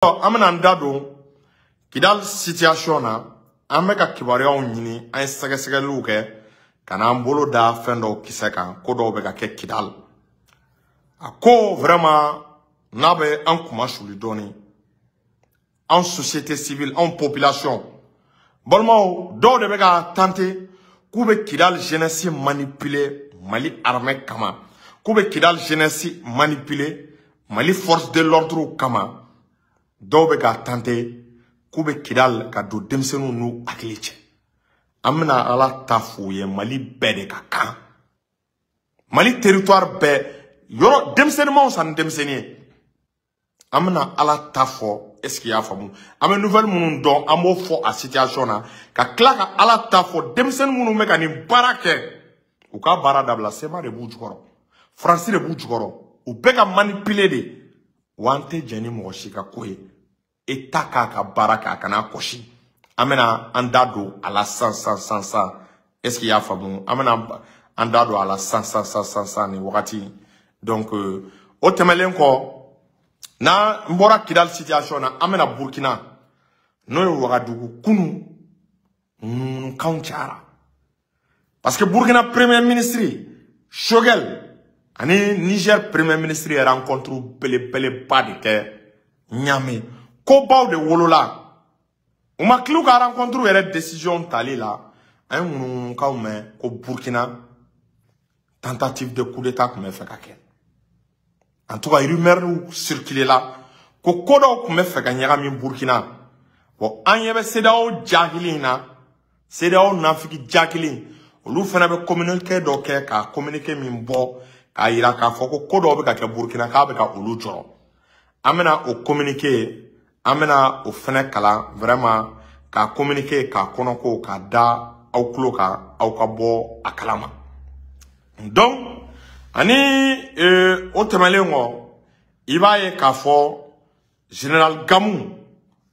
An bɛna an da don Kidal situation na. An bɛ ka kibaruyaw ɲini, an ye sɛgɛsɛgɛliw kɛ ka n'an bolo da fɛn dɔw kisɛ kan. Ko dɔw bɛ ka kɛ Kidal, a ko vraiment n'a bɛ an kuma suli dɔɔni. Anw société civile, anw population, balimaw, dɔw de bɛ ka tenter k'u bɛ Kidal jeunesse manipuler Mali armée kama, k'u bɛ Kidal jeunesse manipuler Mali force de l'ordre kama. Dɔw bɛ ka tenter k'u bɛ Kidal ka don denmisɛnninw n'u hakili cɛ. An bɛna Ala ta f'u ye. Mali bɛɛ de ka kan, Mali territoire bɛɛ, yɔrɔ denmisɛnninmaw san ni denmisɛnnin ye. An bɛna Ala ta fɔ. Est ce que i y'a faamu? An bɛ nouvelle minnu dɔn, an b'o fɔ a situation na, ka tila ka Ala ta fɔ denmisɛnnin minnu bɛ ka nin baara kɛ, u ka baara dabila. CMA de b'u jukɔrɔ, Faransi de b'u jukɔrɔ, u bɛɛ ka manipuler de wa. An tɛ jɛn ni mɔgɔ si ka ko ye. État k'a ka baara kɛ, a kana kɔsi. An bɛna an da don a la san san san san. Est ce que i y'a faamu? An bɛna an da don a la san san san san san nin wagati. Donc o tɛmɛnen kɔ, n'an bɔra Kidal situation na, an bɛna Burkina, n'o ye Wagadugu. Kunu ŋunuŋunukanw cayara parce que Burkina premier ministre Choguel ani Niger premier ministre ye rencontre belebeleba de kɛ Niamey. Kobaw de wolola u ma tila u ka rencontre yɛrɛ décision tali la, an ye ŋunuŋunukanw mɛn ko Burkina tentative de coup d'état tun bɛ fɛ ka kɛ. En tout cas, rumeur circulé la ko ko dɔw tun bɛ fɛ ka ɲagami Burkina. Bon, an ɲɛ bɛ CEDEAO jakili in na, CEDEAO nafigi jakili, olu fana bɛ communiqué dɔ kɛ, ka communiqué min bɔ k'a yira k'a fɔ ko ko dɔw bɛ ka kɛ Burkina, k'a bɛ ka olu jɔrɔ. An bɛna o communiqué, an bɛna o fana kalan vraiment, k'a communiqué, k'a kɔnɔko k'a da aw tulo kan, aw ka bɔ a kalama. Donc ani o tɛmɛnen kɔ, i b'a ye k'a fɔ général Gamu,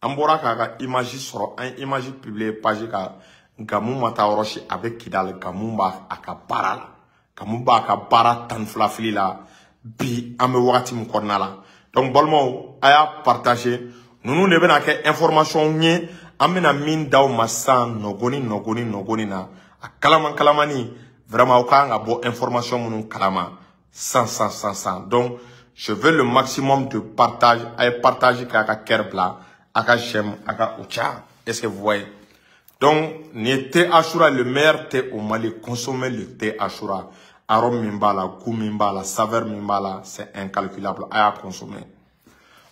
an bɔra k'a ka image sɔrɔ, an ye image publier page kan. Gamu ma taa yɔrɔ si, a bɛ Kidal. Gamu b'a a ka baara la, Gamu b'a ka baara 12 fili la bi, an bɛ wagati min kɔnɔna la. Donc balimaw, a y'a partager. Ninnu de bɛna kɛ information ye an bɛna min d'aw ma sisan, nɔgɔni nɔgɔni nɔgɔni na, a kalaman kalamani. Vraiment, aw kan ka bɔ information minnu kalama san san san san. Donc je veux le maximum de partage. A ye partage kɛ, a ka cœur bila, a ka j'aime, a ka o caya. Est ce que vous voyez? Donc nin ye thé Achoura, le meilleur thé au Mali. Consommez le thé Achoura. Arôme min b'a la, goût min b'a la, saveur min b'a la, c'est incalculable. A y'a consommer.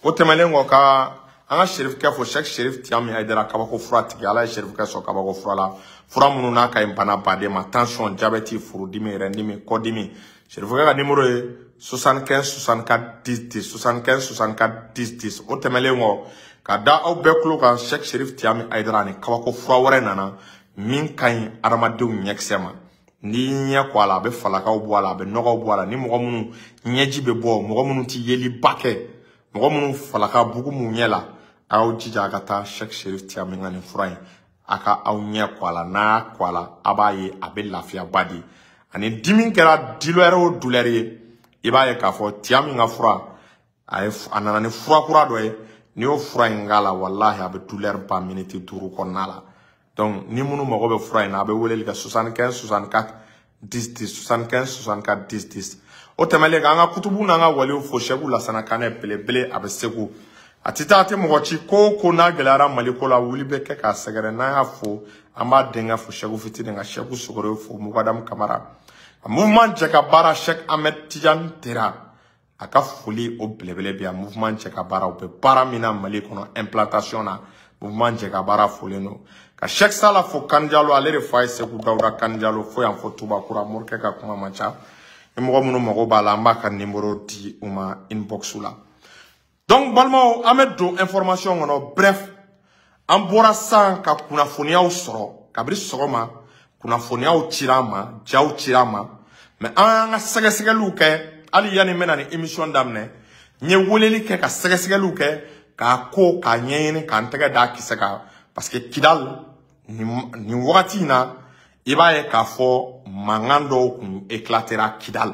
O tɛmɛnen kɔ, ka an ka serifukɛ fo, Cheikh Cherif Tiami Haidara, kabako fura tigi. Ala ye serifukɛ sɔn kabako fura la, fura minnu n'a ka ɲi bana baden ma: tension, diabète, furudimi, rɛndimi, kɔdimi. Serifukɛ ka numéro ye 75 64 10 10, 75 64 10 10. O tɛmɛnen kɔ, ka da aw bɛɛ tulo kan, Cheikh Cherif Tiami Haidara ni kabako fura wɛrɛ nana min ka ɲi adamadenw ɲɛkisɛ ma. N'i ɲɛ kɔ a la, a bɛ falakaw bɔ a la, a bɛ nɔgɔw bɔ a la. Ni mɔgɔ minnu ɲɛji bɛ bɔ, mɔgɔ minnu ti yeliba kɛ, mɔgɔ minnu falaka bugu m'u ɲɛ la, a y'aw jija a ka taa Cheikh Cherif Tiami ka nin fura in, a ka aw ɲɛ kɔ a la. N'a y'a kɔ a la, a b'a ye a bɛ lafiyaba di. Ani dimi kɛra douleur o douleur ye, i b'a ye k'a fɔ Tiami ka fura, a ye a nana ni fura kura dɔ ye. N'i y'o fura in k'a la, walahi, a bɛ douleur ban miniti 5 kɔnɔna la. Donc ni minnu mago bɛ fura in na, a bɛ weleli kɛ 75 64 10 10, 75 64 10 10. O tɛmɛnen kan, an ka kutubu n'an ka waliw fo, Sɛku Lasana Kanɛ belebele, a bɛ Segu, a tɛ taa, a tɛ mɔgɔ ci. Ko o ko n'a gɛlɛyara Mali ko la, wuli bɛ kɛ k'a sɛgɛrɛ. N'an y'a fo, an b'a denkɛ fo, Sɛku fitinin, ka Sɛku Sogore fo, Mugadamu Kamara, a mouvement jɛ ka baara, Cheikh Ahmed Tidiane Tera, a ka foli o belebele bɛ yan. Mouvement jɛ ka baara, u bɛ baara min na Mali kɔnɔ, implantation na, mouvement jɛ ka baara folen don. Ka Cheikh Sala fo Kanjalo, ale de fa ye Segu Dawuda Kanjalo fo yan fo Tubakura. Morikɛ ka kuma man ca. Ni mɔgɔ minnu mago b'a la, an b'a ka numéro di u ma inbox la. Donc balimaw, an bɛ don information kɔnɔ. Bref, an bɔra san ka kunnafoniyaw sɔrɔ kabini sɔgɔma. Kunnafoniyaw cira an ma, jaw cira an ma, mais an y'an ka sɛgɛsɛgɛliw kɛ. Hali yanni n bɛna ni émission daminɛ, n ye weleli kɛ ka sɛgɛsɛgɛliw kɛ, k'a ko k'a ɲɛɲini, k'an tɛgɛ d'a kisɛ kan, parce que Kidal nin wagati in na, i b'a ye k'a fɔ mankan dɔw kun éclatera Kidal.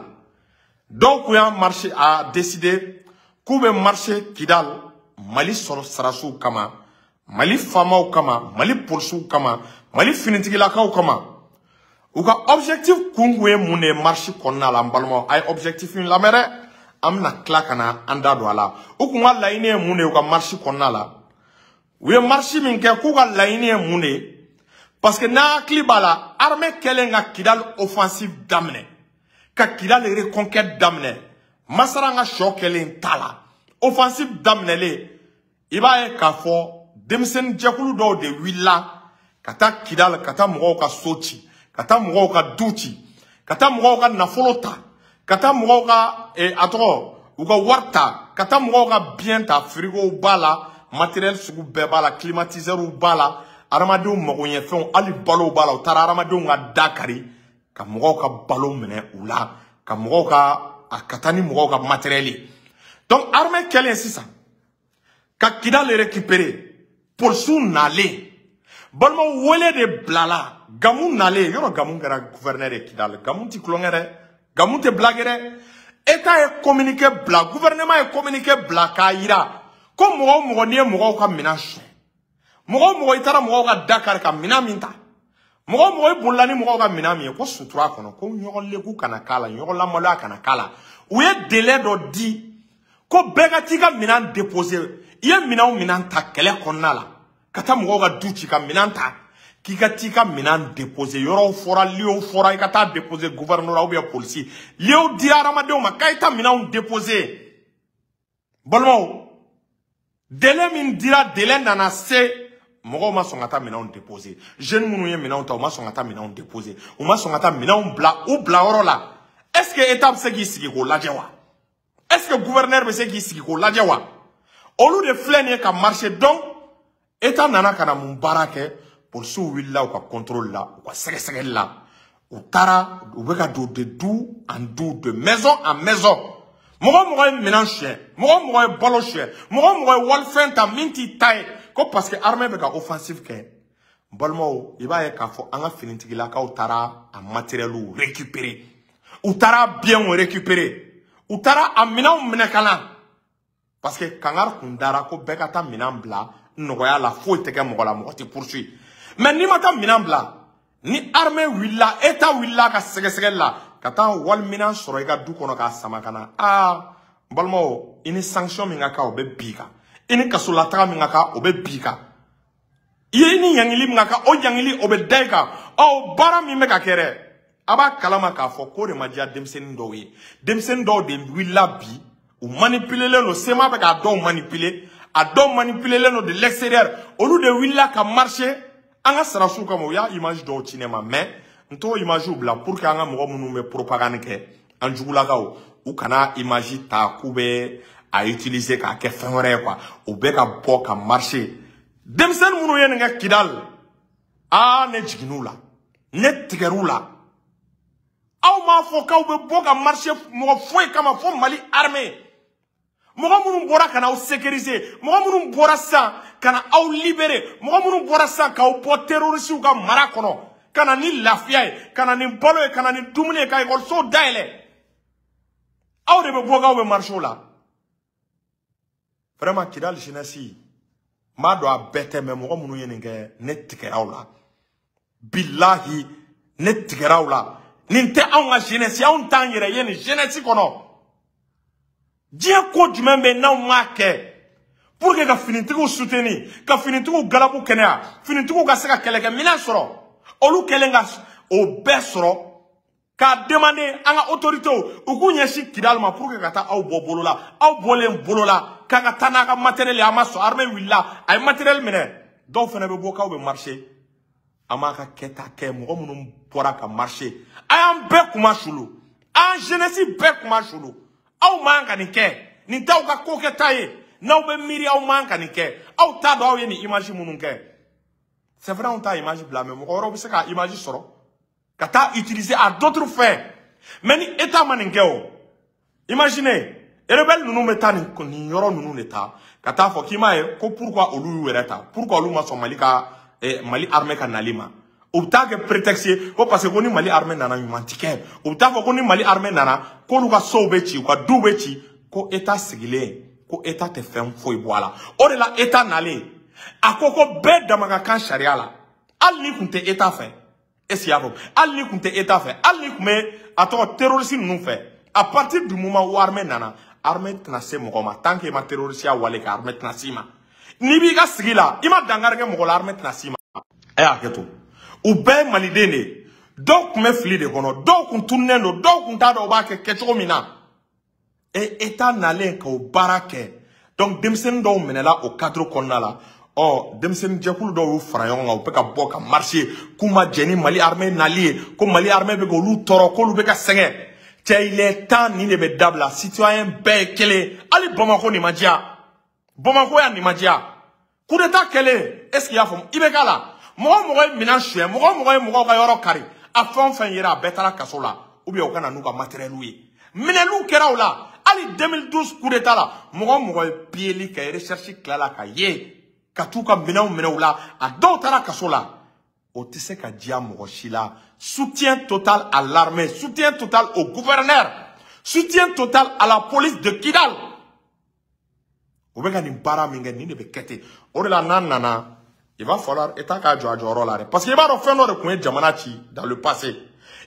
Dɔw kun y'a marché, a décidé k'u bɛ marché Kidal. Mali sɔrɔ sarasiw kama, Mali faamaw kama, Mali polisiw kama, Mali finitigilakaw kama. U ka objectif kun ye mun de ye marche kɔnɔna la? N balimaw, a ye objectif in lamɛn dɛ, an bɛna tila ka na an da don a la. U kun ka laɲini ye mun de ye u ka marche kɔnɔna la? U ye marche min kɛ, k'u ka laɲini ye mun de ye? Parce que n'a hakili b'a la, armée kɛlen ka Kidal offensive daminɛ, ka Kidal reconquête daminɛ, Masara ka sɔ kɛlen t'a la, offensive daminɛlen, i b'a ye k'a fɔ denmisɛnnin jɛkulu dɔw de wulila ka taa Kidal, ka taa mɔgɔw ka so ci, ka taa mɔgɔw ka du ci, ka taa mɔgɔw ka nafolo ta, ka taa mɔgɔw ka a tɔgɔ, u ka wari ta, ka taa mɔgɔw ka bien ta. Frigow b'a la, matériel sugu bɛɛ b'a la, climatiseurs b'a la, adamadenw magoɲɛfɛnw, hali balow b'a la. U taara adamadenw ka da kari ka mɔgɔw ka balo minɛ u la, ka mɔgɔw ka a ka taa ni mɔgɔw ka matériel ye. Donc armée kɛlen sisan ka Kidal récupérer, polisiw nalen, balimaw, wele de bilala Gamu nalen yɔrɔ. Gamu kɛra gouverneur ye Kidal. Gamu ti tulonkɛ dɛ, Gamu tɛ blague dɛ. État ye communiqué bila, gouvernement ye communiqué bila k'a yira ko mɔgɔ o mɔgɔ n'i ye mɔgɔw ka minɛn suɲɛ, mɔgɔ o mɔgɔ i taara mɔgɔw ka da kari ka minɛn min ta, mɔgɔ o mɔgɔ i bolila ni mɔgɔw ka minɛn min ye, ko sutura kɔnɔ, ko ɲɔgɔn leku kana k'a la, ɲɔgɔn lamaloya kana k'a la. U ye délai dɔ di ko bɛɛ ka t'i ka minɛn déposer. I ye minɛn o minɛn ta kɛlɛ kɔnɔna la, ka taa mɔgɔw ka du ci ka minɛn ta, k'i ka t'i ka minɛn déposer. Yɔrɔw fɔra, lieu fɔra, i ka taa déposer gouvernorat ou bien polisi. Lieu dira hadamadenw ma k'a ye taa minɛnw déposer. Balimaw, délai min dira, délai nana se, mɔgɔw ma sɔn ka taa minɛnw déposer. Jeune minnu ye minɛnw ta, u ma sɔn ka taa minɛnw déposer, u ma sɔn ka taa minɛnw bila u bilayɔrɔ la. Est ce que état bɛ se k'i sigi k'o lajɛ wa? Est ce que gouverneur bɛ se k'i sigi k'o lajɛ wa? Olu de filɛ nin ye ka marcher. Donc état nana ka na mun baara kɛ? Polisiw wulila u ka contrôle la, u ka sɛgɛsɛgɛli la. U taara, u bɛ ka don de du en du, de maison en maison. Mɔgɔ o mɔgɔ ye minɛn suɲɛ, mɔgɔ o mɔgɔ ye balo suɲɛ, mɔgɔ o mɔgɔ ye walifɛn ta min t'i ta ye, ko parce que armée bɛ ka offensive kɛ. N balimaw, i b'a ye k'a fɔ an ka finitigilakaw taara a matériel récupérer, u taara bienw récupérer, u taara a minɛnw minɛ ka na, parce que kangari kun dara ko bɛɛ ka taa minɛn bila nɔgɔya la, foyi tɛ kɛ mɔgɔ la, mɔgɔ tɛ poursuit. Mais n'i ma taa minɛn bila, ni armée wulila, état wulila ka sɛgɛsɛgɛli la ka taa wali minɛn sɔrɔ i ka du kɔnɔ k'a sama ka na, aa n balimaw, i ni sanction min ka kan, o bɛ bin i kan. I ni kasolataga min ka kan, o bɛ bin i kan. I ye ni ɲangili min ka kan, o ɲangili o bɛ da i kan. Ɔ, baara min bɛ ka kɛ dɛ, a b'a kalama k'a fɔ k'o de ma diya denmisɛnnin dɔw ye. Denmisɛnnin dɔw de wulila bi, u manipulelen don, CMA bɛ k'a dɔw manipuler, a dɔw manipulelen don de l'extérieur. Olu de wulila ka marcher an ka sarasiw kama. U y'a image dɔw ci ne ma, mais n t'o image bila pour que an ka mɔgɔ minnu bɛ propagande kɛ an jugulakaw, u kana image ta k'u bɛ a utiliser k'a kɛ fɛn wɛrɛ ye quoi. U bɛ ka bɔ ka marcher. Denmisɛnnin minnu ye nin kɛ Kidal, aa, ne jiginn'u la, ne tigɛr'u la. Aw m'a fɔ k'aw bɛ bɔ ka marcher mɔgɔ foyi kama fo Mali armée, mɔgɔ minnu bɔra ka na aw sécuriser, mɔgɔ minnu bɔra sisan ka na aw libérer, mɔgɔ minnu bɔra sisan k'aw bɔ terroristew ka mara kɔnɔ, ka na ni lafiya ye, ka na ni balo ye, ka na ni dumuni ye, ka ekɔlisow dayɛlɛ. Aw de bɛ bɔ k'aw bɛ marcher o la. Vraiment, Kidal jeunesse, n b'a dɔn a bɛɛ tɛ, mais mɔgɔ minnu ye nin kɛ, ne tigɛra aw la. Bilahi, ne tigɛra aw la. Nin tɛ anw ka jeunesse, anw t'an yɛrɛ ye nin jeunesse kɔnɔ. Diɲɛ ko jumɛn bɛ yen n'anw m'a kɛ pour que ka finitigiw soutenir, ka finitigiw galabu kɛnɛya, finitigiw ka se ka kɛlɛkɛminɛn sɔrɔ? Olu kɛlen ka o bɛɛ sɔrɔ k'a demander an ka autorités u k'u ɲɛsin Kidal ma pour que ka taa aw bɔ bolo la, aw bɔlen bolo la k'a ka taa n'a ka matériel ye, a ma sɔn. Armée wulila, a ye matériel minɛ. Dɔw fana bɛ bɔ k'aw bɛ marcher. An b'a ka kɛta kɛ. Mɔgɔ minnu bɔra ka marcher, a y'an bɛɛ kuma sulu, an jeunesse bɛɛ kuma sulu. Aw man ka nin kɛ, nin t'aw ka ko kɛta ye. N'aw bɛ miiri, aw man ka nin kɛ. Aw t'a dɔn aw ye nin image minnu kɛ. C'est vrai, anw t'a image bila, mais mɔgɔ wɛrɛw bɛ se k'a image sɔrɔ ka taa utiliser à d'autres fins. Mais ni état ma nin kɛ, o imaginez, rebelle ninnu bɛ taa nin yɔrɔ ninnu de ta ka taa fɔ k'i m'a ye ko pourquoi olu y'u yɛrɛ ta, pourquoi olu ma sɔn Mali ka Mali armée ka nali ma. U bɛ taa kɛ prétexte ye ko parce que ko ni Mali armée nana, ɲuman ti kɛ. U bɛ taa fɔ ko ni Mali armée nana, k'olu ka sow bɛ ci, u ka duw bɛ ci, ko état sigilen. Ko État tɛ fɛn foyi bɔ a la. O de la État nalen a ko ko bɛɛ dama ka kan sariya la. Hali ni kun tɛ État fɛ, est-ce qu'il y a faamu? Hali ni kun tɛ État fɛ, hali ni kun bɛ a tɔgɔ terroriste ninnu fɛ, à partir du moment où armée nana, armée tɛna se mɔgɔ ma tant que i ma terroriste ya wale kɛ, armée tɛna s'i ma. N'i b'i ka sigi la, i ma dankari kɛ mɔgɔ la, armée tɛna s'i ma. A y'a hakɛ to, u bɛɛ ye maliden de ye. Dɔw tun bɛ fili de kɔnɔ, dɔw kun tununnen don, dɔw kun t'a dɔn u b'a kɛ kɛcogo min na. Et État nalen k'o baara kɛ, donc denmisɛnnin dɔw minɛla o cadre kɔnɔna la. Ɔ denmisɛnnin jɛkulu dɔw y'u fara ɲɔgɔn kan, u bɛ ka bɔ ka marcher k'u ma jɛn ni Mali armée nali ye, ko Mali armée bɛ k'olu tɔɔrɔ, k'olu bɛ ka sɛgɛn. Cɛ, il est temps nin de bɛ dabila. Citoyen bɛɛ ye kelen. Hali Bamakɔ nin ma diya, Bamakɔ yan nin ma diya. Coup d'état kɛlen, est ce que i y'a faamu? I bɛ k'a la, mɔgɔ o mɔgɔ ye minɛn suɲɛ, mɔgɔ o mɔgɔ ye mɔgɔw ka yɔrɔ kari, a fɛn o fɛn yera, a bɛɛ taara kaso la, ou bien u ka na n'u ka matériel ye. Minɛliw kɛra o la. Hali 2012 coup d'état la, mɔgɔ o mɔgɔ ye piyeli kɛ, recherche tilala ka ye ka t'u ka minɛnw minɛ u la, a dɔw taara kaso la. O tɛ se ka diya mɔgɔ si la. Soutien total à l'armée, soutien total au gouverneur, soutien total à la police de Kidal. U bɛ ka nin baara min kɛ, nin de bɛ kɛ ten. O de la n'an nana, il va falloir État k'a jɔ a jɔyɔrɔ la dɛ, parce que i b'a dɔn fɛn dɔ de tun ye jamana ci dans le passé.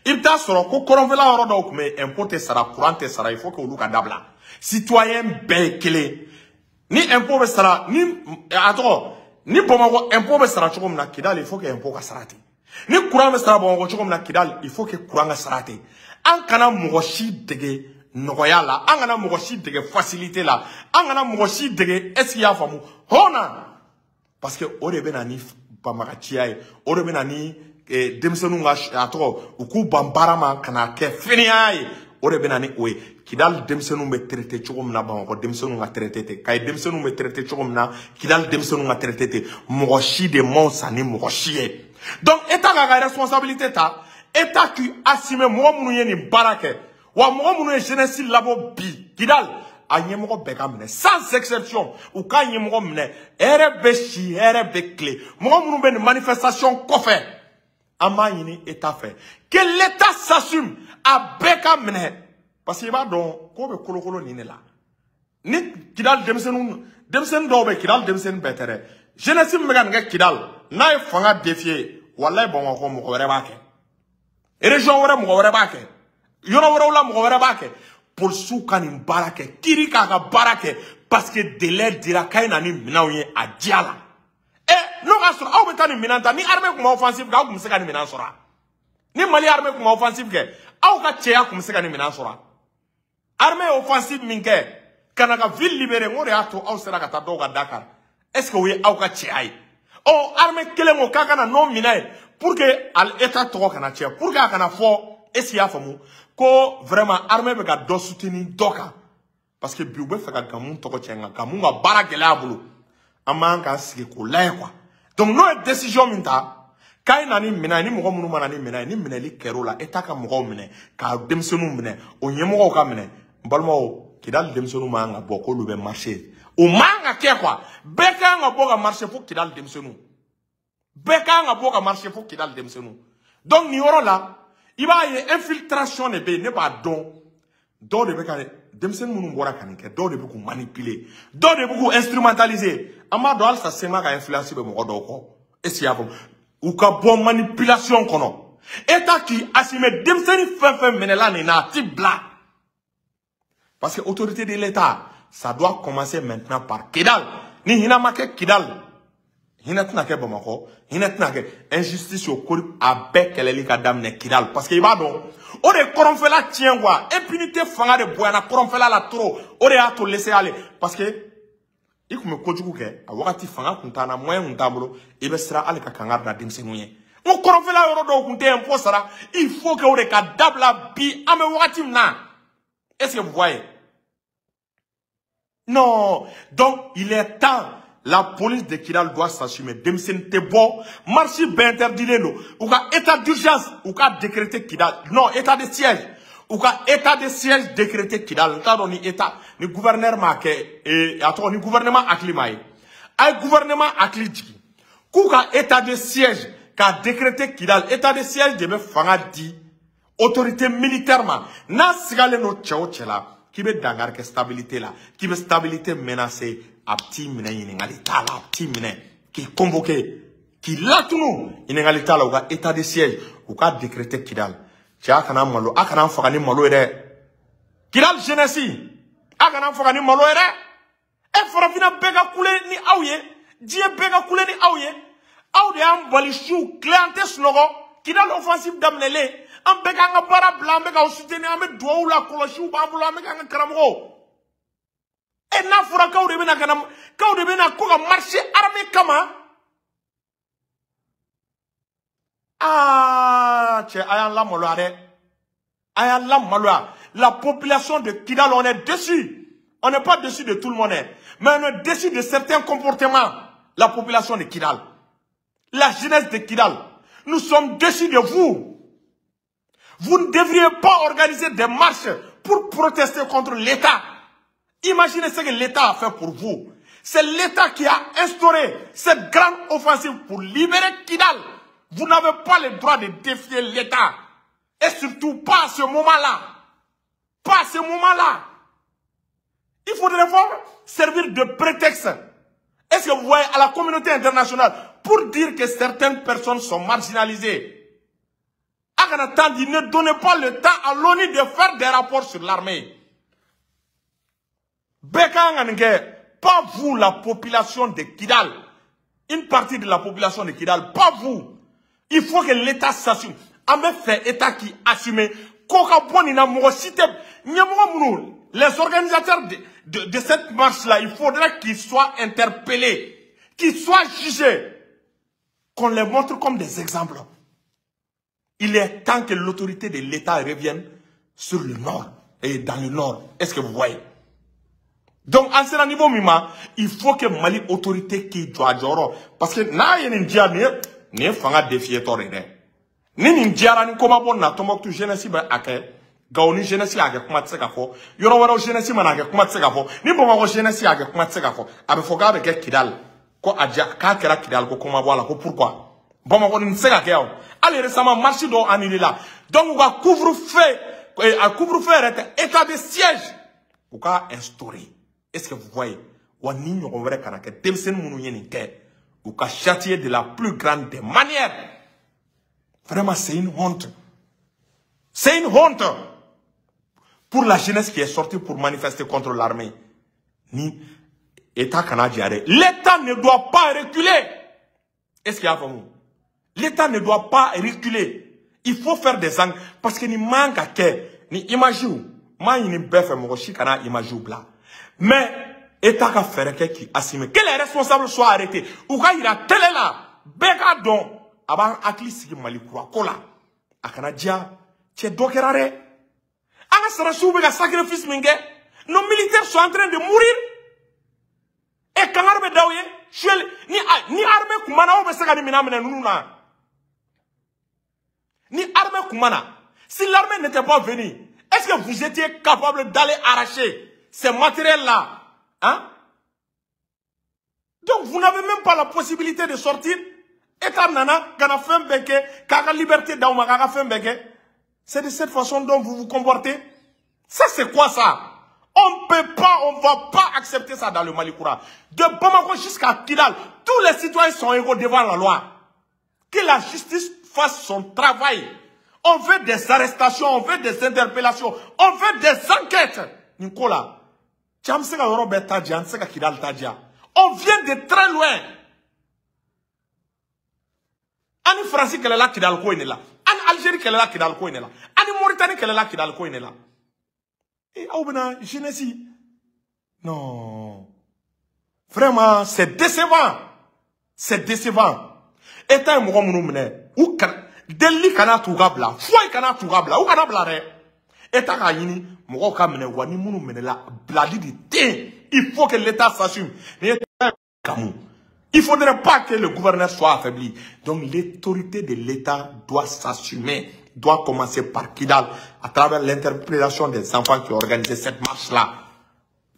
I bɛ taa sɔrɔ ko kɔrɔnfɛla yɔrɔ dɔw tun bɛ yen, impôt tɛ sara, courant tɛ sara. Il faut que olu ka dabila. Citoyen bɛɛ ye kelen. Ni impôt bɛ sara, ni a tɔgɔ ni Bamakɔ impôt bɛ sara cogo min na, Kidal il faut que impôt ka sara ten. Ni courant bɛ sara Bamakɔ cogo min na, Kidal il faut que courant ka sara ten. An kana mɔgɔ si dege nɔgɔya la, an kana mɔgɔ si dege facilité la, an kana mɔgɔ si dege, est ce que i y'a faamu hɔn na? Parce que o de bɛ na ni banbagaciya ye, o de bɛ na ni denmisɛnninw ka a tɔgɔ u k'u ban baara ma ka na kɛ fɛnɛya ye, o de bɛ na ni o ye. Kidali denmisɛnninw bɛ traité cogo min na, Bamakɔ denmisɛnninw ka traité ten. Kayi denmisɛnninw bɛ traité cogo min na, Kidali denmisɛnninw ka traité ten. Mɔgɔ si de man fisa ni mɔgɔ si ye. Donc État k'a ka responsabilité ta, État k'i assumer. Mɔgɔ minnu ye nin baara kɛ, wa mɔgɔ minnu ye jeunesse labɔ bi Kidali, a ɲɛmɔgɔ bɛɛ ka minɛ sans exception. U k'a ɲɛmɔgɔ minɛ. Hɛrɛ bɛ si, hɛrɛ bɛ tile. Mɔgɔ minnu bɛ nin manifestation kɔfɛ, an b'a ɲini État fɛ que l'État s'assume, a bɛɛ ka minɛ, parce que i b'a dɔn ko bɛ kolokolo nin de la. Ni Kidali denmisɛnninw, denmisɛnnin dɔw bɛ Kidali, denmisɛnnin bɛɛ tɛ dɛ, jeunesse min bɛ ka nin kɛ Kidali, n'a ye fanga défier, walayi Bamakɔ mɔgɔ wɛrɛ b'a kɛ, région wɛrɛ mɔgɔ wɛrɛ b'a kɛ, yɔrɔ wɛrɛw la mɔgɔ wɛrɛ b'a kɛ. Polisiw ka nin baara kɛ, kiiri k'a ka baara kɛ, parce que délai dira k'a ye na ni minɛnw ye a diya la. Ɛ, n'o k'a sɔrɔ aw bɛ taa nin minɛn ta, ni armée tun ma offensive kɛ, aw tun bɛ se ka nin minɛn sɔrɔ a? Ni Mali armée tun ma offensive kɛ, aw ka cɛya tun bɛ se ka nin minɛn sɔrɔ a? Armée ye offensive min kɛ ka na ka ville libérer, n ko de y'a to aw sera ka taa dɔw ka da kan. Est ce que o ye aw ka cɛya ye? Ɔ, armée kelen ko k'a ka na n'o minɛn ye pour que état tɔgɔ kana tiɲɛ, pour que a kana fɔ, est ce que i y'a faamu, ko vraiment armée bɛ ka dɔ soutenir dɔ kan? Parce que bi u bɛ fɛ ka Gamu tɔgɔ tiɲɛ, nka Gamu ka baara gɛlɛya bolo, an man k'an sigi k'o lajɛ quoi. Donc n'o ye décision min ta k'a ye na ni minɛn ye, ni mɔgɔ minnu ma na ni minɛn ye, ni minɛli kɛr'o la, État ka mɔgɔw minɛ, ka denmisɛnninw minɛ, o ɲɛmɔgɔw ka minɛ. N balimaw, Kidali denmisɛnninw man kan ka bɔ k'olu bɛ marcher, o man ka kɛ quoi. Bɛɛ kan ka bɔ ka marcher fo Kidali denmisɛnninw, bɛɛ kan ka bɔ ka marcher fo Kidali denmisɛnninw. Donc nin yɔrɔ la, i b'a ye infiltration de bɛ yen. Ne b'a dɔn, dɔw de bɛ ka denmisɛnnin minnu bɔra ka nin kɛ, dɔw de bɛ k'u manipuler, dɔw de bɛ k'u instrumentaliser. An b'a dɔn halisa CMA ka influence bɛ mɔgɔ dɔw kɔ, est ce que i y'a faamu? U ka bɔ manipulation kɔnɔ. État k'i assumer. Denmisɛnnin fɛn fɛn minɛla nin na, a ti bila, parce que autorité de l'État, ça doit commencer maintenant par Kidal. Ni hinɛ ma kɛ Kidal, hinɛ tɛna kɛ Bamakɔ, hinɛ tɛna kɛ. Injustice o ko, a bɛɛ kɛlɛli ka daminɛ Kidal, parce que i b'a dɔn o de ye kɔrɔnfɛla tiɲɛ quoi. Impunité fanga de bonyana kɔrɔnfɛla la trop, o de y'a to laisser aller, parce que i tun bɛ kojugu kɛ a wagati, fanga tun t'an na, moyen tun t'an bolo, i bɛ siran hali ka kangari da denmisɛnninw ye. N ko kɔrɔnfɛla yɔrɔ dɔw tun tɛ impôt sara. Il faut que o de ka dabila bi an bɛ wagati min na. Est-ce que vous voyez? Non. Donc il est temps, la police de Kidal doit s'assumer. Denmisɛnnin tɛ bɔ, marche bɛɛ interdilen don. U ka état d'urgence, u ka décréter Kidal. Non, état de siège, u ka état de siège décréter Kidal. N t'a dɔn ni état ni gouverneur m'a kɛ, a tɔgɔ ni gouvernement hakili m'a ye. A ye gouvernement hakili jigin k'u ka état de siège k'a décréter Kidal. État de siège de bɛ fanga di autorité militaire ma. N'a sigalen don cɛ o cɛ la, K'i bɛ dankari kɛ stabilité la, k'i bɛ stabilité menacer, a bɛ t'i minɛ ɲininkali t'a la, a bɛ t'i minɛ k'i convoquer, k'i latunu ɲininkali t'a la. U ka état de siège, u ka décréter Kidal. Cɛ, a kana malo, a kana faga ni malo ye dɛ. Kidal jeunesse, a kana faga ni malo ye dɛ. E farafinna bɛɛ ka kule ni aw ye, diɲɛ bɛɛ ka kule ni aw ye. Aw de y'an bali su tile, an tɛ sunɔgɔ. Kidal offensive daminɛlen, an bɛɛ k'an ka baara bila, an bɛ k'aw soutenir, an bɛ duwawu la, kɔlɔsiw b'an bolo, an bɛ k'an ka karamɔgɔw. E n'a fɔra k'aw de bɛna ka na, k'aw de bɛna ko ka marcher armée kama. Ah, cɛ, a y'an lamaloya dɛ. A y'an lamaloya. La population de Kidal, on est déçus. On n'est pas déçus de tout le monde, hein, mais on est déçus de certains comportements. La population de Kidal, la jeunesse de Kidal, nous sommes déçus de vous. Vous ne devriez pas organiser des marches pour protester contre l'État. Imaginez ce que l'État a fait pour vous. C'est l'État qui a instauré cette grande offensive pour libérer Kidal. Vous n'avez pas le droit de défier l'État. Et surtout pas à ce moment-là. Pas à ce moment-là. Il faudrait servir de prétexte. Est-ce que vous voyez à la communauté internationale pour dire que certaines personnes sont marginalisées? Dit, ne donnez pas le temps à l'ONU de faire des rapports sur l'armée. Pas vous, la population de Kidal. Une partie de la population de Kidal, pas vous. Il faut que l'État s'assume. En fait, l'État qui assume. Les organisateurs de cette marche-là, il faudrait qu'ils soient interpellés, qu'ils soient jugés, qu'on les montre comme des exemples. Il est temps que l'autorité de l'État revienne sur le nord et dans le nord. Est-ce que vous voyez? Donc, en ce niveau, il faut que Mali autorité qui doit jouer. Parce que n'a y a ni fanga défier tort. Ni ni ni koma bon na Tombouctou jeunesse ba ake. Gao ni jeunesse ake kuma tse ka fo. Yoro waro jeunesse mana ake kuma tse ka fo. Ni Bamako jeunesse ake kuma tse ka fo. Abe foka be ke Kidal. Ko adja ka kera Kidal ko koma bo la ko pourquoi? Bamako ni tse ka ke o. Allez récemment marché do annulé là. Donc on va couvre-feu, à couvre-feu état de siège. Ou ka instaurer. Est-ce que vous voyez? Ou ni ɲɔgɔn wɛrɛ kana kɛ denmisɛnnin minnu ye nin kɛ, u ka châtier de la plus grande des manières. Vraiment, c'est une honte. C'est une honte pour la jeunesse qui est sortie pour manifester contre l'armée. Ni État canadien. L'État ne doit pas reculer. Est-ce qu'il y a vraiment? L'État ne doit pas reculer. Il faut faire des angles. Parce que ni manque à kɛ, ni image ou, ma ni bɛɛ fɛ mɔgɔ si kana image bila. Mais État ka fɛɛrɛ kɛ k'i assumer. Que les responsables soient arrêtés. U ka yira télé la, bɛɛ k'a dɔn. A b'an hakili sigi Mali kura ko la. A kana diya cɛ dɔ kɛra dɛ. An ka sarasiw bɛ ka sacrifice min kɛ. Nos militaires sont en train de mourir. Et kangari bɛ d'aw ye. Suel ni armée kun ma na, aw bɛ se ka nin minɛn minɛ ninnu na. Ni armée kun ma na, si l'armée n'était pas venue, est-ce que vous étiez capable d'aller arracher ces matériels-là? Hein? Donc vous n'avez même pas la possibilité de sortir. État nana, kana fɛn bɛɛ kɛ, k'a ka liberté d'aw ma, k'a ka fɛn bɛɛ kɛ. C'est de cette façon dont vous vous comportez. Ça, c'est quoi ça? On peut pas, on va pas accepter ça dans le Mali Koura. De Bamako jusqu'à Kidal, tous les citoyens sont égaux devant la loi. Que la justice fasse son travail. On veut des arrestations, on veut des interpellations, on veut des enquêtes. Nicolas, on vient de très loin. Ani France kɛlɛla Kidal ko in de la. Ani Algérie kɛlɛla Kidal ko in de la. Ani Mauritanie kɛlɛla Kidal ko in de la. Et aw bɛna jeunesse. Non. Vraiment, c'est décevant. C'est décevant. État ye mɔgɔ minnu minɛ, u kana delili kana t'u ka bila, foyi kana t'u ka bila, u kana bila dɛ. État k'a ɲini mɔgɔw ka minɛ wa ni minnu minɛla bilali de tɛ yen. Il faut que l'État s'assume. Ni État kamu. Il ne faudrait pas que le gouverneur soit affaibli. Donc l'autorité de l'État doit s'assumer, doit commencer par Kidal, à travers l'interpellation des enfants qui ont organisé cette marche-là.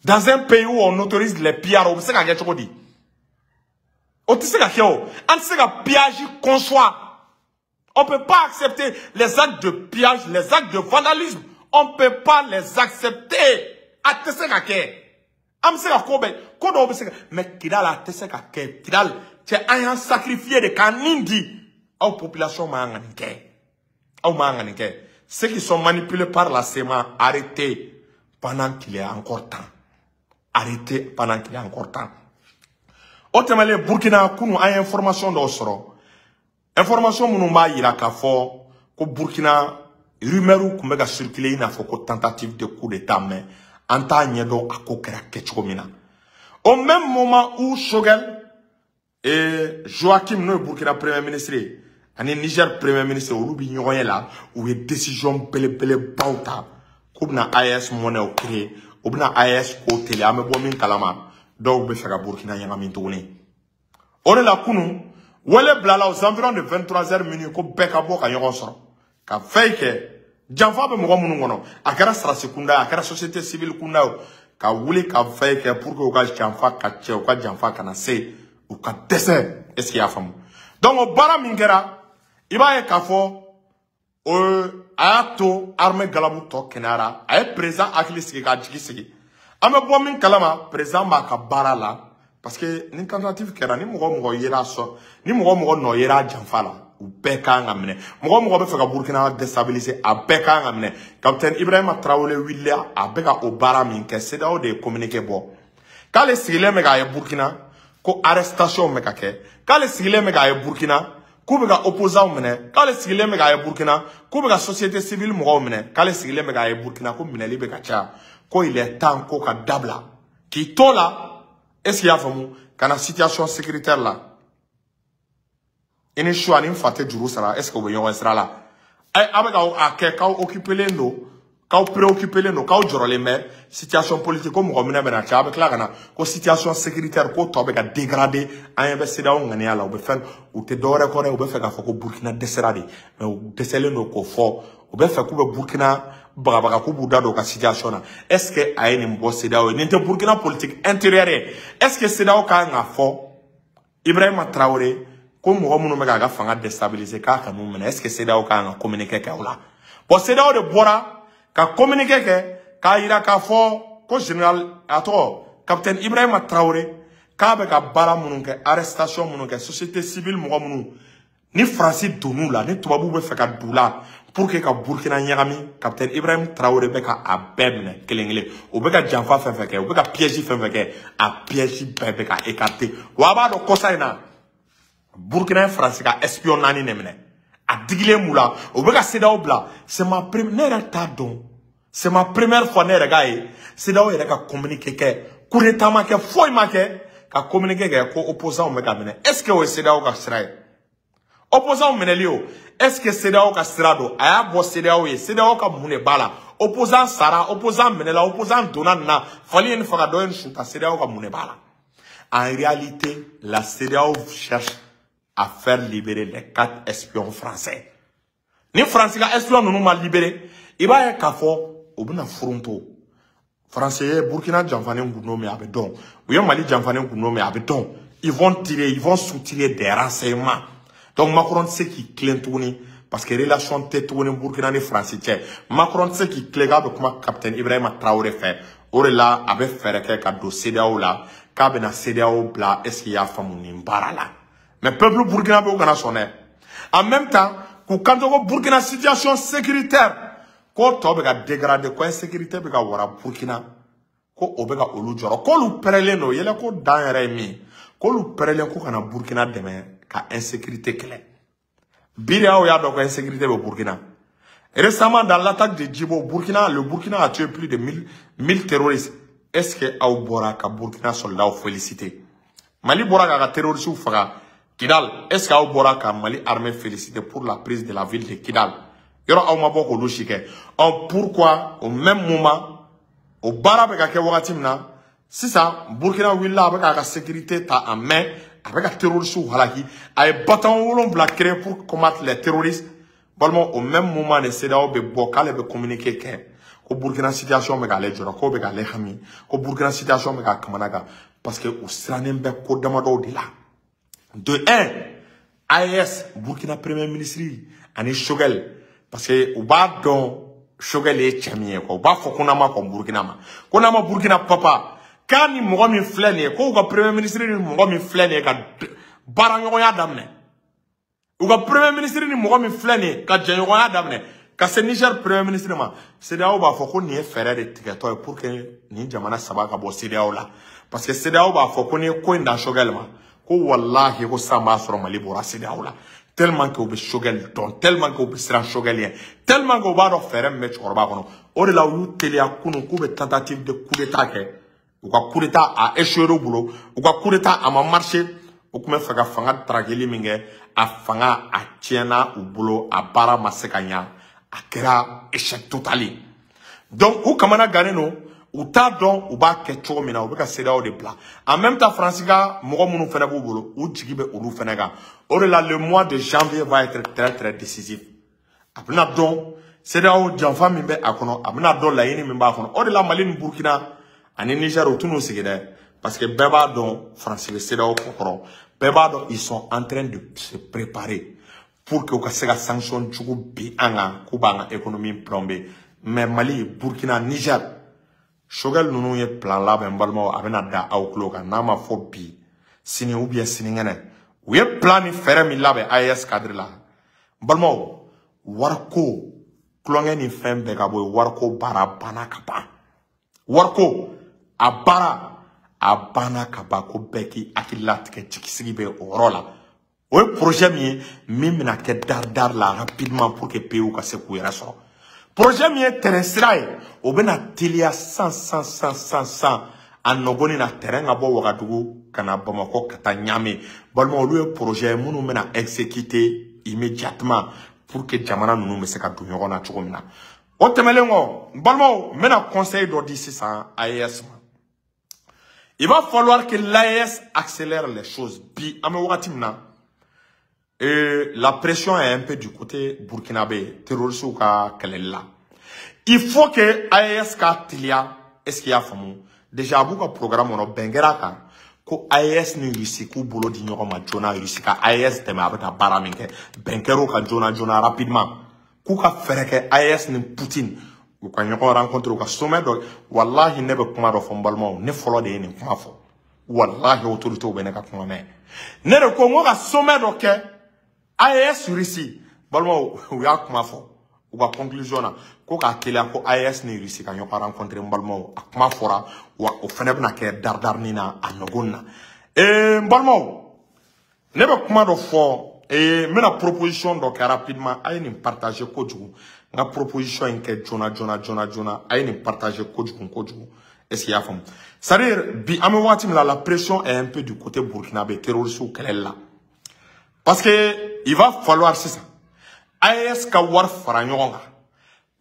Dans un pays où on autorise les pillards, on sait qu'à quelque chose dit. On sait qu'à on sait qu'à pillage conçoit. On ne peut pas accepter les actes de pillage, les actes de vandalisme. On ne peut pas les accepter. A tɛ se ka kɛ. An bɛ se ka ko bɛɛ, ko dɔw bɛ se ka, mais Kidal a tɛ se ka kɛ. Kidal, cɛ an y'an sacrifier de k'an nin di. Aw population ma kan ka nin kɛ. Aw ma kan ka nin kɛ. Ceux qui sont manipulés par la CMA, arrêtez pendant qu'il est encore temps. Arrêtez pendant qu'il est encore temps. O tɛmɛnen, Burkina, kunu an ye information dɔw sɔrɔ. Information minnu b'a yira k'a fɔ ko Burkina rumeur tun bɛ ka circuler i n'a fɔ ko tentative de coup d'état, mais an t'a ɲɛdɔn a ko kɛra kɛcogo min na. Au même moment où Choguel et Joachim, n'o ye Burkina premier ministre ye, ani Niger premier ministre, olu bi ɲɔgɔn ye la, u ye décision belebelebaw ta k'u bɛna AES monnaie créer, u bɛna AES ko teliya. An bɛ bɔ min kalama, dɔw bɛ fɛ ka Burkina ɲagami tuguni. O de la kunun wele bilala aux environs de 23 heures minuit ko bɛɛ ka bɔ ka ɲɔgɔn sɔrɔ ka fɛn kɛ. Janfa bɛ mɔgɔ minnu kɔnɔ, a kɛra sarasi kunda ye, a kɛra société civile kunda ye, ka wuli ka fɛn kɛ pour que u ka janfa ka cɛ, u ka janfa kana se u ka dɛsɛ. Est ce que i y'a faamu? Donc o baara min kɛra, i b'a ye k'a fɔ o a y'a to armée galabu tɔ kɛnɛyara, a ye président hakili sigi k'a jigi sigi. An bɛ bɔ min kalama, président b'a ka baara la, parce que ni tentative kɛra, ni mɔgɔ mɔgɔ yera sɔn, ni mɔgɔ mɔgɔ nɔ yera janfa la, u bɛɛ kan ka minɛ. Mɔgɔ mɔgɔ bɛ fɛ ka Burkina déstabiliser, a bɛɛ kan ka minɛ. Capitaine Ibrahima Traoré wulila, a bɛ ka o baara min kɛ, CEDEAO de ye communiqué bɔ k'ale sigilen bɛ k'a ye Burkina ko arrestation bɛ ka kɛ, k'ale sigilen bɛ k'a ye Burkina k'u bɛ ka opposants minɛ, k'ale sigilen bɛ k'a ye Burkina k'u bɛ ka société civile mɔgɔw minɛ, k'ale sigilen bɛ k'a ye Burkina ko minɛli bɛ ka caya, ko il est temps ko ka dabila k'i to la. Est ce que i y'a faamu? Ka na situation sécuritaire la, i ni su ani fa tɛ juru sara, est ce que u bɛ ɲɔgɔn sira la? Ɛ, a bɛ ka a kɛ k'aw occupélen don, k'aw préoccupélen don, k'aw jɔrɔlen bɛ situation politique ko mɔgɔ minɛ bɛ na caya, a bɛ tila ka na ko situation sécuritaire ko tɔ bɛ ka dégrader. An ɲɛ bɛ CEDEAO ŋaniya la, u bɛ fɛn, u tɛ dɔwɛrɛ kɔ dɛ, u bɛ fɛ k'a fɔ ko Burkina dɛsɛra de, mais u dɛsɛlen don k'o fɔ. U bɛ fɛ k'u bɛ Burkina bagabaga k'u b'u da don u ka situation na. Est ce que a ye nin bɔ CEDEAO ye? Nin tɛ Burkina politique intérieure ye. Est ce que CEDEAO kan k'a fɔ Ibrahima Traoré ko mɔgɔ minnu bɛ k'a ka fanga déstabiliser k'a ka n'u minɛ? Est ce que CEDEAO kan ka communiqué kɛ o la? Bon, CEDEAO de bɔra ka communiqué kɛ k'a yira k'a fɔ ko général, a tɔgɔ capitaine Ibrahima Traoré, k'a bɛ ka baara minnu kɛ, arrestation minnu kɛ, société civile mɔgɔ minnu ni Faransi donn'u la, ni tubabuw bɛ fɛ ka don u la pour que ka Burkina ɲagami, capitaine Ibrahim Traoré bɛ ka a bɛɛ minɛ kelen kelen. U bɛ ka janfa fɛn fɛn kɛ, u bɛ ka piège fɛn fɛn kɛ, a piège bɛɛ bɛ ka écarter. Wa a b'a dɔn, kɔsa in na, Burkina ye Faransi ka espion naani de minɛ, a digilen b'u la, u bɛ ka CEDEAO bila. C'est ma première, ne yɛrɛ t'a dɔn, c'est ma première fois ne yɛrɛ k'a ye CEDEAO yɛrɛ ka communiqué kɛ, coup d'état ma kɛ, foyi ma kɛ, ka communiqué kɛ ko opposants bɛ ka minɛ. Est ce que o ye CEDEAO ka sira ye, opposants minɛli o? Est ce que CEDEAO ka sira don? A y'a bɔ CEDEAO ye, CEDEAO ka mun de b'a la? Opposant sara, opposant minɛla, opposant donna nin na, fali ye nin faga, dɔ ye nin su ta, CEDEAO ka mun de b'a la? En réalité, la CEDEAO cherche à faire libérer les quatre espions français. Ni Faransi ka espion ninnu ma libérer, i b'a ye k'a fɔ u bɛna furunto. Faransi ye Burkina janfa ni gundo min, a bɛ dɔn. U ye Mali janfa ni gundo min, a bɛ dɔn. Ils vont tirer, ils vont soutirer des renseignements. Donc Macron tɛ se k'i tilen tuguni, parce que relation tɛ tuguni Burkina ni Faransi cɛ. Macron tɛ se k'i tilen k'a bɛ kuma capitaine Ibrahima Traoré fɛ. O de la a bɛ fɛɛrɛ kɛ ka don CEDEAO la, k'a bɛna CEDEAO bila. Est ce que i y'a faamu nin baara la? Mais peuple burkinabé, u kana sɔn dɛ. En même temps, k'u kanto ko Burkina situation sécuritaire ko tɔ bɛ ka dégrader, ko insécurité bɛ ka wara Burkina, ko o bɛ ka olu jɔrɔ, k'olu pɛrɛlen don yɛlɛ ko dan yɛrɛ ye min ye, k'olu pɛrɛlen ko ka na Burkina dɛmɛ ka insécurité kɛlɛ. Bi de, aw y'a dɔn ko insécurité bɛ Burkina. Récemment, dans l'attaque de Djibo, Burkina, le Burkina a tué plus de 1000 terroristes. Est-ce que aw bɔra ka Burkina soldats féliciter? Mali bɔra k'a ka terroristes faga Kidal. Est-ce que aw bɔra ka Mali armée féliciter pour la prise de la ville de Kidal? Yɔrɔ aw ma bɔ k'olu si kɛ. Ɔ, pourquoi au même moment, o baara bɛ ka kɛ wagati min na sisan, Burkina wulila, a bɛ k'a ka sécurité ta en main, a bɛ ka terroristes halaki, a ye bataillon 7 créé pour combattre les terroristes? Balimaw, au même moment de CEDEAO bɛ bɔ k'ale bɛ communiqué kɛ ko Burkina situation bɛ k'ale jɔrɔ, k'o bɛ k'ale hami, ko Burkina situation bɛ k'a kamana gan, parce que u sirannen bɛ ko damadɔw de la. De un, AES, Burkina premier ministre ani Choguel, parce que u b'a dɔn. Choguel ye cɛ min ye quoi. U b'a fɔ ko n'an ma kɔn Burkina ma, ko n'an ma Burkina papa k'a ni mɔgɔ min filɛ nin ye, k'u ka premier ministre ni mɔgɔ min filɛ nin ye ka baaraɲɔgɔnya daminɛ, u ka premier ministre ni mɔgɔ min filɛ nin ye ka jɛɲɔgɔnya daminɛ ka se Niger premier ministre ma. CEDEAO b'a fɔ ko nin ye fɛɛrɛ de tigɛtɔ ye pour que nin jamana saba ka bɔ CEDEAO la, parce que CEDEAO b'a fɔ ko n'i ye ko in dan Choguel ma, ko walahi ko san b'a sɔrɔ Mali bɔra CEDEAO la, tellement que u bɛ Choguel dɔn, tellement que u bɛ siran Choguel ɲɛ, tellement que u b'a dɔn fɛɛrɛ min bɛ cɛkɔrɔba kɔnɔ. O de la u y'u teliya kunun k'u bɛ tentative de coup d'état kɛ. U ka coup d'état a échoué u bolo, u ka coup d'état a ma marché. U tun bɛ fɛ ka fanga tarakeli min kɛ, a fanga a tiɲɛna u bolo, a baara ma se ka ɲa, a kɛra échec total ye. Donc u kamana gannen don, u t'a dɔn u b'a kɛ cogo min na, u bɛ ka CEDEAO de bila. En même temps, Faransi ka mɔgɔ minnu fana b'u bolo, u jigi bɛ olu fana kan. O de la le mois de janvier va être très très décisif. A bɛna dɔn CEDEAO janfa min bɛ a kɔnɔ, a bɛna dɔn laɲini min b'a kɔnɔ. O de la Mali ni Burkina ani Niger, u t'u sigi dɛ, parce que bɛɛ b'a dɔn Faransi bɛ CEDEAO kɔkɔrɔ, bɛɛ b'a dɔn ils sont en train de se préparer pour que u ka se ka sanction jugu bin an kan, k'u b'an ka économie plomber. Mais Mali, Burkina, Niger, Choguel ninnu ye plan labɛn. N balimaw, a bɛna da aw tulo kan, n'a ma fɔ bi, sini ou bien sinikɛnɛ. U ye plan ni fɛɛrɛ min labɛn AES cadre la, n balimaw, wariko tulonkɛ ni fɛn bɛɛ ka bɔ yen. Wariko baara banna ka ban, wariko a baara a banna ka ban. Ko bɛɛ k'i hakili latigɛ, jigisigi bɛ o yɔrɔ la. O ye projet min ye min bɛna kɛ dari dari la rapidement pour que pays ka se k'u yɛrɛ sɔrɔ. Projet min ye terrain sira ye, o bɛna teliya san san san san san a nɔgɔni na, terrain ka bɔ Wagadugu ka na Bamakɔ ka taa Ɲame. Balima, olu ye projet ye minnu bɛna exécuter immédiatement pour que jamana ninnu bɛ se ka don ɲɔgɔn na cogo min na. O tɛmɛnen kɔ, n balimaw, n bɛna conseil dɔ di sisan AES ma. Il va falloir que l'AES accélère les choses. Bi an bɛ wagati min na, et la pression est un peu du côté burkinabé, terroristes ka kɛlɛli la. Il faut que AES ka teliya. Est-ce qu'il y a faamu? Déjà a b'u ka programme kɔnɔ, bɛn kɛra a kan ko AES ni Russie k'u bolo di ɲɔgɔn ma joona, Russie ka AES dɛmɛ a bɛ ka baara min kɛ. Bɛn kɛr'o kan joona joona rapidement, k'u ka fɛɛrɛ kɛ AES ni Poutine u ka ɲɔgɔn rencontre, u ka sommet dɔ. Walahi, ne bɛ kuma dɔ fɔ n balimaw, ne fɔlɔ de ye nin kuma fɔ. Walahi, autorité bɛ ne ka kuma mɛn. Ne de ko n ko ka sommet dɔ kɛ AES Russie. Balimaw, u y'a kuma fɔ u ka conclusion na ko k'a teliya ko AES ni Russie ka ɲɔgɔn rencontre. N balimaw, a kuma fɔra wa, o fɛnɛ bɛna kɛ daridarini na a nɔgɔn na. N balimaw, ne bɛ kuma dɔ fɔ, n bɛna proposition dɔ kɛ rapidement. A ye nin partager kojugu, n ka proposition in kɛ joona joona joona joona. A ye nin partager kojugu kojugu. Est-ce qu'il y a faamu? C'est à dire bi an bɛ wagati min na, la pression est un peu du côté burkinabé, terroristes kɛlɛli la, parce que il va falloir sisan AES ka wari fara ɲɔgɔn kan,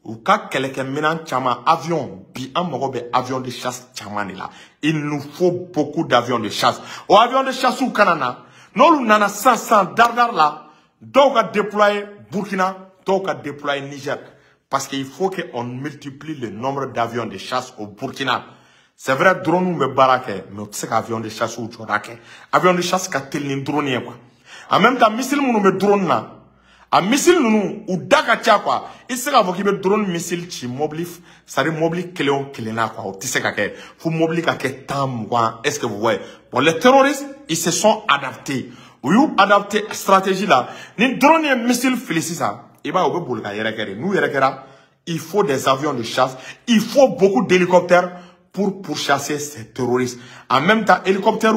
u ka kɛlɛkɛminɛn caman, avion. Bi an mago bɛ avion de chasse caman de la. Il nous faut beaucoup d'avions de chasse. O avion de chasse kana na, n'olu nana sisan sisan dari la, dɔw ka déployer Burkina, dɔw ka déployer Niger, parce qu'il faut qu'on multiplie le nombre d'avions de chasse au Burkina. C'est vrai, drone bɛ baara kɛ, mais u tɛ se ka avion de chasse jɔda kɛ. Avion de chasse ka teli ni drone ye quoi. En même temps, missile minnu bɛ drone na, a missile ninnu u da ka ca quoi. I tɛ se k'a fɔ k'i bɛ drone missile ci mobili, c'est à dire mobili kelen o kelen na quoi. O tɛ se ka kɛ, fo mobili ka kɛ 10, 20. Est-ce que vous voyez? Bon, les terroristes, ils se sont adaptés, u y'u adapté stratégie la. Ni drone ye missile fili sisan, i b'a ye u bɛ boli ka yɛrɛkɛ de. N'u yɛrɛkɛra, il faut des avions de chasse, il faut beaucoup d'hélicoptères pour pourchasser ces terroristes. En même temps, hélicoptères,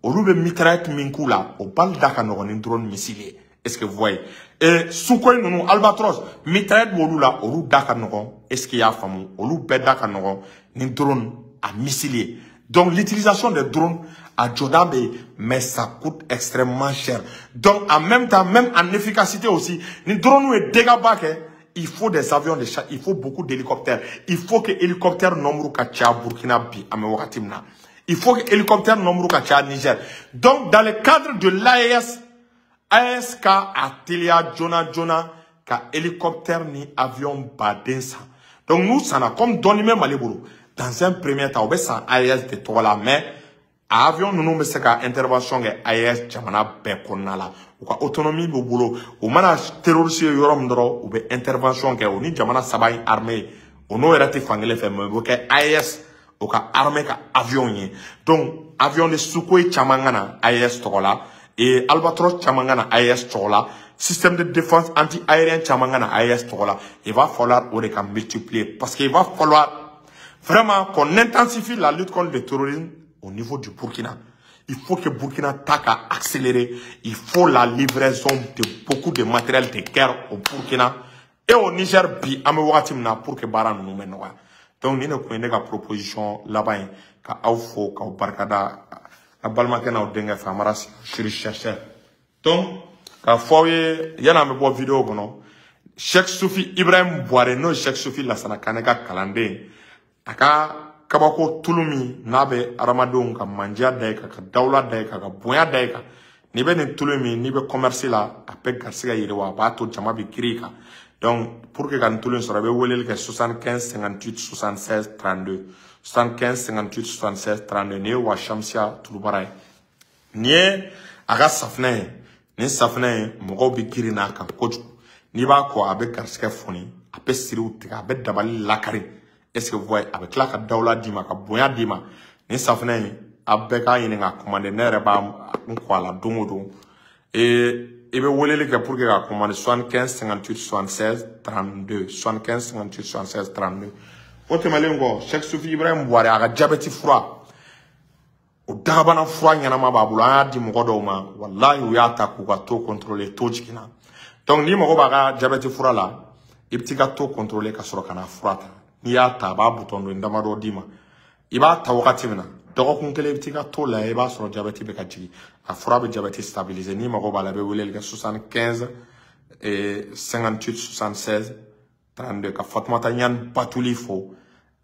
olu bɛ mitraillette min k'u la, o balle da ka nɔgɔn ni drone missile ye. Est-ce que vous voyez? Et Sukhoi ninnu, Albatros, mitraillette b'olu la, olu da ka nɔgɔn. Est-ce qu'il y a faamu? Olu bɛɛ da ka nɔgɔn ni drone a missile ye. Donc l'utilisation des drones a jɔda bɛ yen, mais ça coûte extrêmement cher. Donc en même temps, même en efficacité aussi, ni drone ye dégâts ba kɛ, il faut des avions de chasse, il faut beaucoup d'hélicoptères. Il faut que hélicoptère nombre ka ca Burkina bi an bɛ wagati min na. Il faut que hélicoptère nombre ka ca Niger. Donc dans le cadre de l'AES, AES ka a teliya joona joona ka hélicoptère ni avion baden san. Donc n'u sanna, comme dɔɔni bɛ Mali bolo, dans un premier temps, o bɛ san AES de tɔgɔ la, mais A avion ninnu bɛ se ka intervention kɛ AES jamana bɛɛ kɔnɔna la. U ka autonomie b'u bolo. U mana terroriste ye yɔrɔ min dɔrɔn, u bɛ intervention kɛ. O ni jamana saba in armée, o n'o yɛrɛ tɛ fankelen fɛ, mais o bɛ kɛ AES o ka armée ka avion ye. Donc avion de Sukhoi caman ka na AES tɔgɔ la, et Albatros caman ka na AES tɔgɔ la, système de défense anti-aérien caman ka na AES tɔgɔ la. Il va falloir o de ka multiplier, parce qu'il va falloir vraiment qu'on intensifie la lutte contre le terrorisme au niveau du Burkina. Il faut que Burkina ta ka accélérer. Il faut la livraison de beaucoup de matériel de guerre au Burkina et au Niger bi an bɛ wagati min na, pour que baara ninnu bɛ nɔgɔya. Donc nin de tun ye ne ka proposition laban ye, ka aw fo k'aw barikada, a balimakɛ n'aw denkɛ fɛ Amara Siri chercheur. Donc k'a fɔ aw ye, yanni an bɛ bɔ vidéo kɔnɔ, Cheikh Soufi Ibrahim Bouare, n'o ye Cheikh Soufi Lasana Kane ka kalanden, a ka kabako tulu min n'a bɛ adamadenw ka mandiya da i kan, ka dawula da i kan, ka bonya da i kan, n'i bɛ nin tulu min, n'i bɛ commerce la, a bɛ garisigɛ yiriwa, a b'a to jama bɛ girin i kan. Donc pour que ka nin tulu in sɔrɔ, i bɛ weleli kɛ 75 58 76 32, 75 58 76 32. Nin ye wa Shamsiya tulubara ye. Nin ye a ka safunɛ ye. Nin safunɛ in, mɔgɔw bɛ girin n'a kan kojugu. N'i b'a ko, a bɛ garisigɛ foni, a bɛ siriw tigɛ, a bɛ dabali lakari. Est-ce que vous voyez? A bɛ tila ka dawula d'i ma, ka bonya d'i ma. Nin safunɛ in, a bɛɛ k'a ɲini k'a commander. Ne yɛrɛ b'a n ko a la don o don. Et i bɛ weleli kɛ pour que ka commander 75 58 76 32, 75 58 76 32. O tɛmɛnen kɔ, Cheikh Soufi Ibrahim Bouare, a ka diabète fura, o dagabana fura ɲɛnama b'a bolo. An y'a di mɔgɔ dɔw ma, walahi, u y'a ta k'u ka taux contrôler, taux jiginna. Donc n'i mago b'a ka diabète fura la, i bɛ t'i ka taux contrôler ka sɔrɔ ka na fura ta. N'i y'a ta, a b'a bouton don damadɔ d'i ma. I b'a ta wagati min na, dɔgɔkun kelen, i bɛ t'i ka taux lajɛ, i b'a sɔrɔ diabète bɛ ka jigin. A fura bɛ diabète stabiliser. N'i mago b'a la, i bɛ weleli kɛ 75 58 76 32. Ka Fatumata Ɲani Batuli fo,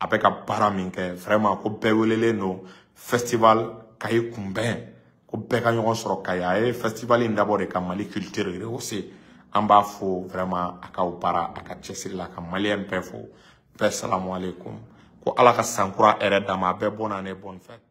a bɛ ka baara min kɛ vraiment, ko bɛɛ welelen don festival Kayi kunbɛn, ko bɛɛ ka ɲɔgɔn sɔrɔ Kayi. A ye festival in dabɔ de ka Mali culture rehausser. An b'a fo vraiment, a ka o baara, a ka cɛsiri la, ka maliyɛn bɛɛ fo bɛɛ. Salamu aleykum, ko Ala ka sankura hɛrɛ d'a ma. A bɛɛ, bonne année, bonne fête.